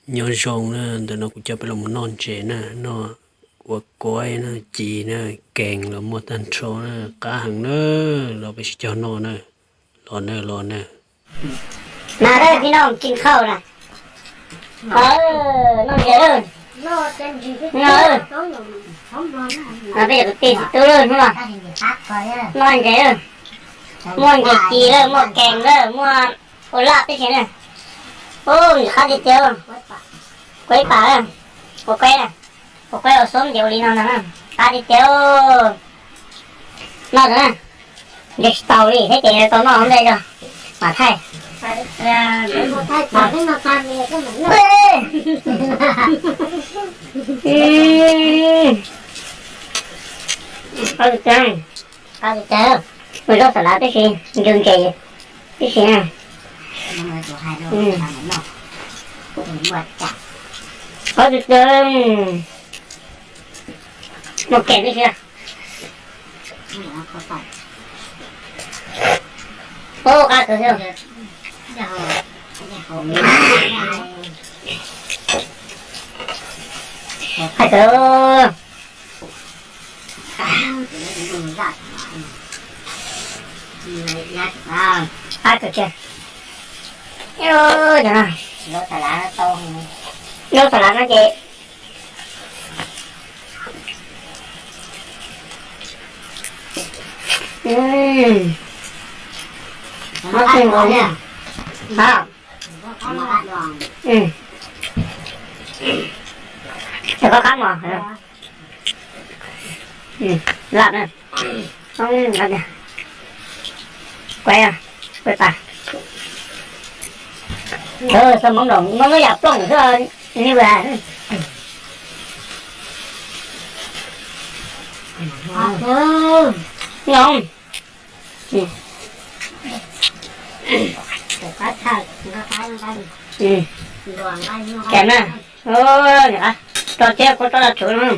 Nyob zoo na, ntawm no kuv coj peb los mus noj ntses na, noj ua kuaib na, ci na, kees los muaj tag nrho na, qab heev na, los peb sib cog noj na, los na, los na. Mas lawm, peb noj mus kis khau na. Noj ntses lawm. Noj, no peb cov kwv tij txiv tub lawm hnub no. Noj ntses lawm. Muaj ntses ci lawm, muaj kees lawm, muaj ua laj tib si na. Ub, ntses qab tiag tiag. Kuaib pam, ua kuaib na, ua kuaib ua xub ces ua li no ntag na. Qab tiag tiag. Noj ntawd na, ntshe tsis tau li thiab ces tau noj ntej zog mas thaij. Qab tiag tiag. Ua zaub xav lav tib si, ncw ntses tib si na. Qab tiag tiag. Muaj kees tib si. Ub, qab kawg thiab. Qab kawg. Qab kawg kiag. Cov no, zaub xav lav no ces Cov qab mos, laj na, kuaib, kuaib tas. Xyov Hmoob, Hmoob lub yam plooj xwb, ni ua. Ces na, tso thiab kuv tso tsuv no.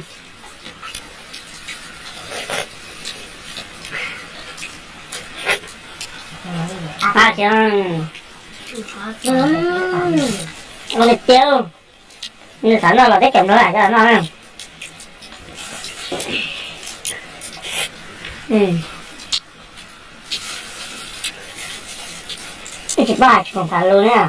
Ua li tiag, nws xav noj los teb chaws nplog coj los noj na. Ib tsis pab tsis khoom tham lus na.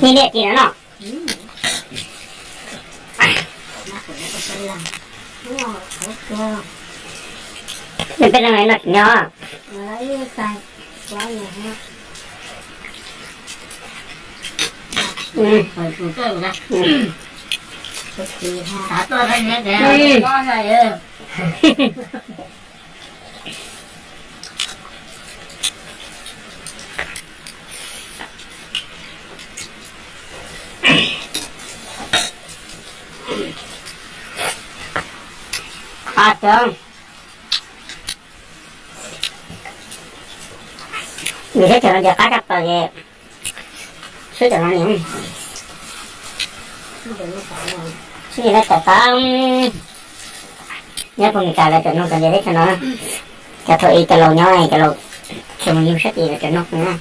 Niaj niaj ci no no. Nws peb leeg no tsis nyob. Qab tag. Nws teb chaws no ces qab tshaj plaws ces swb cov no, swb ces no cov tau nyob puag Meskas lawv tseem nug cov ntiav teb chaws no. Cov thaum ub cov laus nyob, cov laus tseem mus yug sab tid lawv tseem nug na.